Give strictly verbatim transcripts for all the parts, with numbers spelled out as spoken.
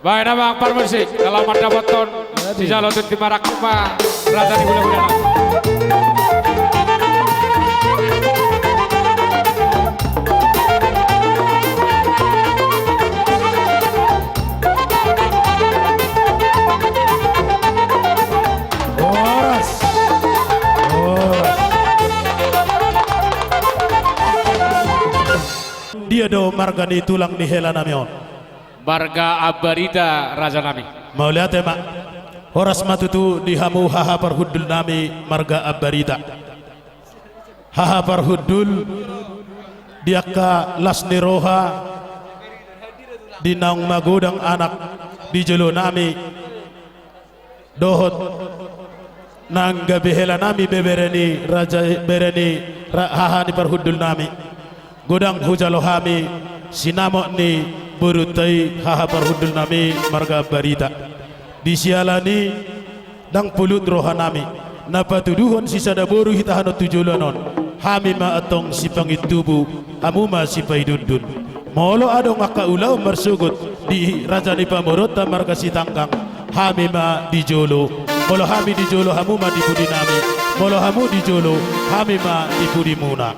Baen amang parmusik, kalau mandapothon sijalo tintin marangkup ma raja ni hulahulana. Horas. Horas. Dia do marga ni tulang ni hela nami on? Marga Ambarita, raja nami. Mauliate ma. Horas ma tutu di hamu haha parhundul nami marga Ambarita. Haha parhundul, di angka las ni roha, di naung magodang anak di jolo nami, dohot nang gabe hela nami, bebere ni raja, bere ni ra-, haha ni parhundul nami. Godang hujalo hami sinamot ni borunta i, haha parhundul nami marga Ambarita. Di siala ni i ndang pulut roha nami na patuduhon sisada boru hita hanon tu joloan on. Hami ma antong sipangit tubu, hamu ma sipaidundun. Molo adong angka ulaon marsogot di raja ni pamoruonta marga Sitanggang, hami ma di jolo. Molo hami di jolo, hamu ma di pudi nami. Molo hamu di jolo, hami ma di pudimuna.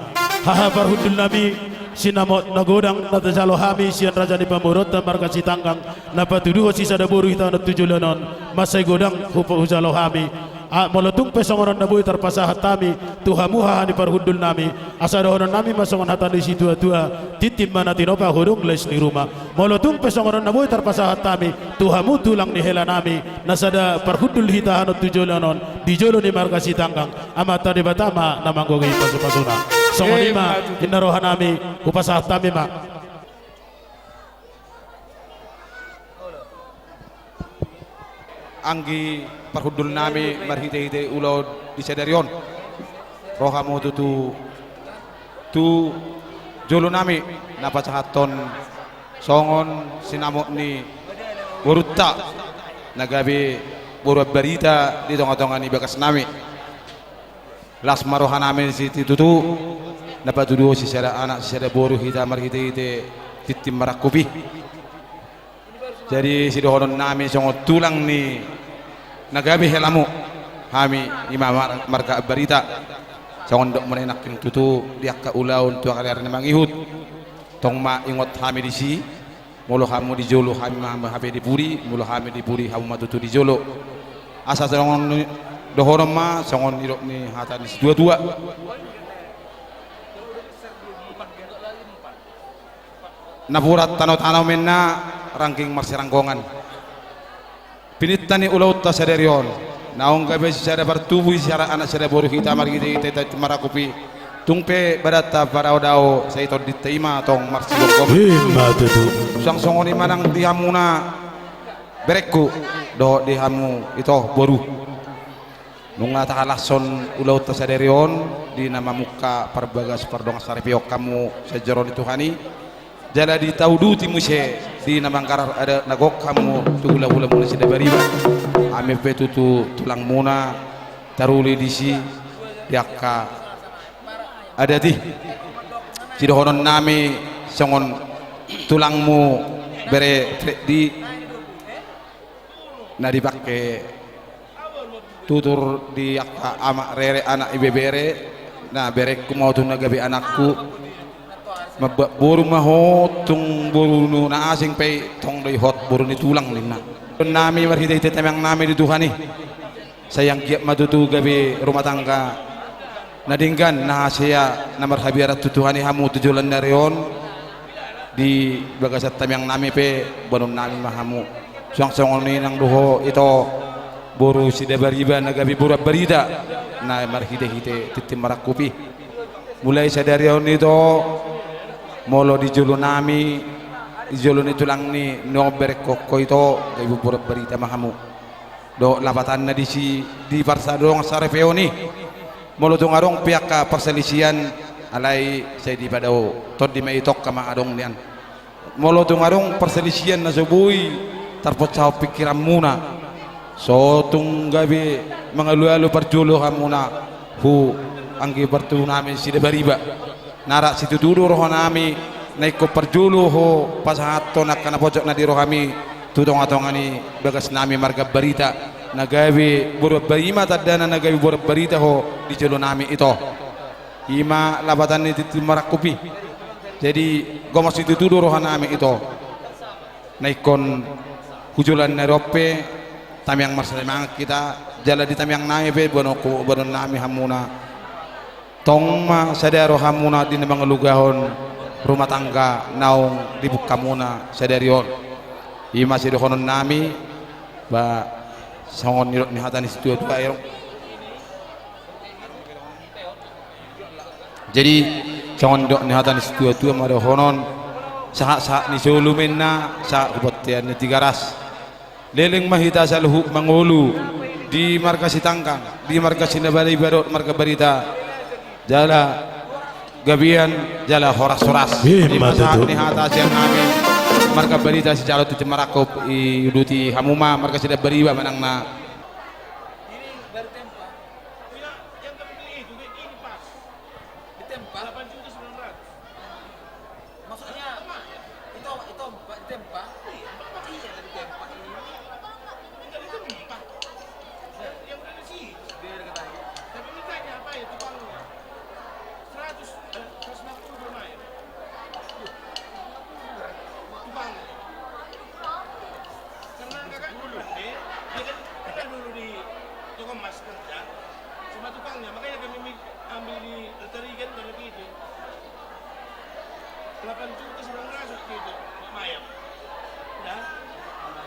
Haha parhundul nami, sinamot na godang na tajalo hami sian raja ni pamoruonta marga Sitanggang, na patuduhon sisada boru hita hanon tu joloan on, mansai godang hu-, hujalo hami. A, molo tung pe songon on na boi tarpasahat hami tu hamu haha ni parhundul nami, asa dohonon nami ma songon hata ni situatua: Tintin ma na tinopa, hodong lais ni ruma. Molo tung pe songon on na boi tarpasahat hami tu hamu tulang ni hela nami, na sada parhundul hita hanon tu joloan on, di jolo ni marga Sitanggang, Amanta Debata ma na manggohi pasupasuna. Songon i ma, ima tutu, ninna roha nami, hupasahat hami ma. Anggi parhundul nami, marhitehite ulaon di sadari on, ro hamu tutu tu jolo nami na pasahathon songon sinamot ni borunta na gabe boru Ambarita di tongatonga ni bagas nami. Las ma roha nami disi tutu, na patuduhon sisada anak sisada boru hita marhitehite tintin marangkup i. Jadi sidohonon nami songon tulang ni na gabe helamu, hami ima mar-, marga Ambarita. Songon dok muna i nangkin tutu, di angka ulaon tu angka ari na mangihut, tong ma ingot hami disi. Molo hamu di jolo, hami ma hape di pudi. Molo hami di pudi, hamu ma tutu di jolo. Asa songon dohonon ma songon nidok ni hata ni situatua: Napuran tanotano ma inna, rangging marsiranggongan. Pinta ni ulaonta sadari on, naung gabe sisada partubu, sisada anak sisada boru hita marhitehite tintin marangkup i, tung pe badanta padaodao, sai tondinta i ma tong marsigomgoman. Ima tutu. Suang songon i ma nang di hamuna berengku, dohot di hamu ito boru. Nunga tahalashon ulaonta sadari on di na mamungka parbagas pardongan saripeon hamu sian joro ni Tuhan i. Jala ditauduti muse di na manggarar adat na gok hamu tu hulahulamuna Sidabariba. Hami pe tutu tulangmuna taruli disi di angka adat i. Sidohonon nami songon tulangmu bere Freddy, na dipake tutur di angka amak rere anak ibebere, na berengku ma ho tung na gabe anakku. Mambuat boru ma ho tung boru na asing pe i, tong do i hot boru ni tulang ninna. Nami marhitehite tamiang nami di Tuhan i. Sai anggiat ma tutu gabe rumah tangga na denggan, na hasea, na marhabiaran tu Tuhan i hamu tu joloan ni ari on. Di bagasan tamiang nami pe boanon nami ma hamu. Suang songon i nang do ho ito boru Sidabariba na gabe boru Ambarita na marhitehite tintin marangkup i. Mulai sadari on ito, molo di jolo nami, di jolo ni tulang ni nuaeng berengkon ho ito, gabe boru Ambarita ma hamu. Dohot lapatanna disi di parsadongan saripeon i. Molo tung adong pe angka parsalisian, alai sai dipadao tondi ma i, tongka ma adong nian. Molo tung adong parsalisian na so boi tarponsahon pingkiranmuna, so tung gabe mangalualu parjolo hamuna tu anggi partubu nami Sidabariba. Narak situtu do roha nami na ingkon parjolo ho pasahathon angka na pojok na di rohami tu tongatonga ni bagasnami marga Barita, na gabe boru Ambarita, tandana na gabe boru Ambarita ho di jolonami ito. I ma lapatan ni tintin marangkup i. Jadi gomos situtu do rohanami ito. Na ingkon tu joloan na ro pe tamiang marsimangan hita, jala di tamiangnami pe boanonku, boanonnami hamuna. Tong ma sada rohamuna di na mangalugahon rumah tangga naung dibungkamuna sadari on. I ma sidohononnami, ba songon nidok ni hata ni situatua i ro. Jadi songon nidok ni hata ni situatua ma dohonon, sahatsahat ni solu ma inna, sahat tu bontean ni Tigaras. Leleng ma hita saluhut mangolu di marga Sitanggang, di marga Sidabariba dohot marga Barita. Jala gabean, jala horashoras. Ima tutu. Di ma sahat ni hata sian hami marga Barita sijalo tintin marangkup, diuduti hamu ma marga Sidabariba manang na. Ditempa. Maksudnya, itu, itu, Pak, ditempa? Iya, ditempa. Iya, ditempa. Enggak ditempa. Yang udah di sini. Biar kita. Tapi mintanya apa ya, tukangnya? Seratus, eh, seratus lima puluh bermain. Tukangnya. Karena kakak dulu, eh, dia kan, dia kan dulu di toko emas kerja sama tukangnya, makanya kami mi-, ambil di Lestari kan, kalau begitu. Delapan juta sudah masuk gitu, Mak Mayam. Udah.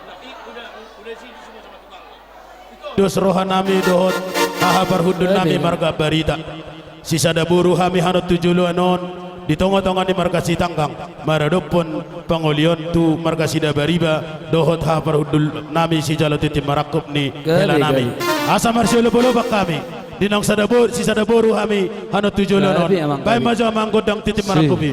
Tapi udah, udah situ semua sama tukang. Itu. Dos rohanami dohot haha parhundulnami marga Barita. Sisada boru hami hanut tu joloan on, di tongatonga ni marga Sitanggang, maradophon pangolion tu marga Sidabariba, dohot haha parhundulnami sijalo tintin marangkup ni helanami. Asa marsiolopolopan hami. Di naung sada bo-, sisada boru hami hanut tu joloan on. Gabe, amang, gabe. Baen ma jo amang gondang tintin marangkup i.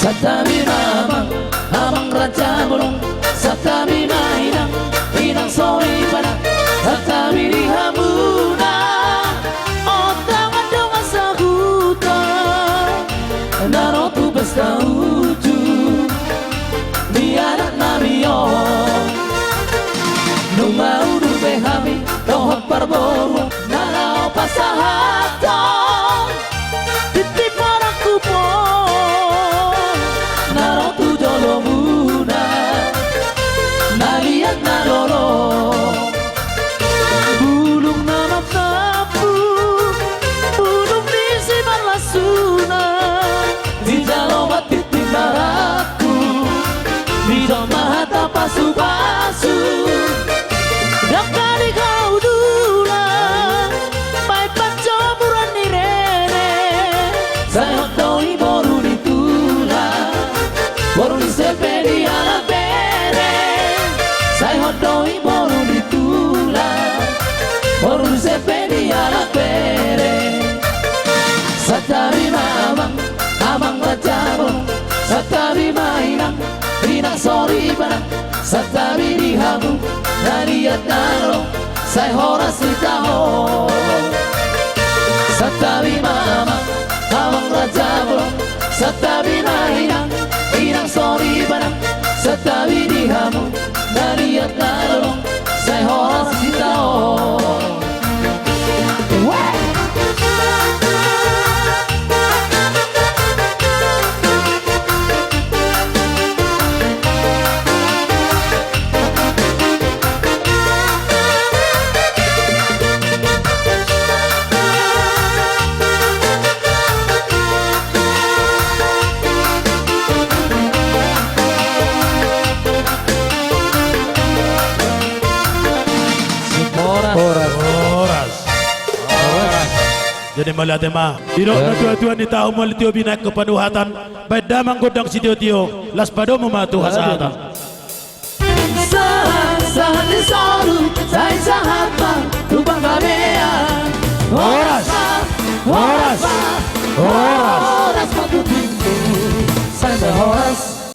Santabi ma amang, amang raja bolon, santabi ma inang, inang soripada, santabi di hamuna. Ondangan dongan sahuta na ro tu pesta uju ni anaknami on. Nunga udur be hami dohot parboruon na laho pasahathon tintin marangkup on na ro tu jolomuna, na liat na lolo. Bulung na marnapu, bulung ni simarlasuna, dijalo ma tintin marangkup, dijalo ma hata pasupasu. Dangka di hau tulang, baen panjomuran ni rene, sai hot do i boru ni tulang, boru ni sepe dialap bere, sai hot do i boru ni tulang, boru ni sepe dialap bere. Santabi ma amang, amang raja bolon, santabi ma inang, inang soripada, santabi di hamu na liat na lolo, sai horas hita on. Santabi ma amang, amang raja bolon, santabi ma inang, inang soripada, santabi di hamu na liat na lolo, sai horas hita on. Horas. Horas. Horas. Jadi mauliate ma. Didok natuatua, nitahu mauliate binahen panuhatan. Baen damang gondang sitiotio, laos padomu ma tu hasahatan. Sahat, sahat ni solu, sai sahat ma tu panggabean. Horas, horas, horas. Horas ma tu tingki, sai ma horas.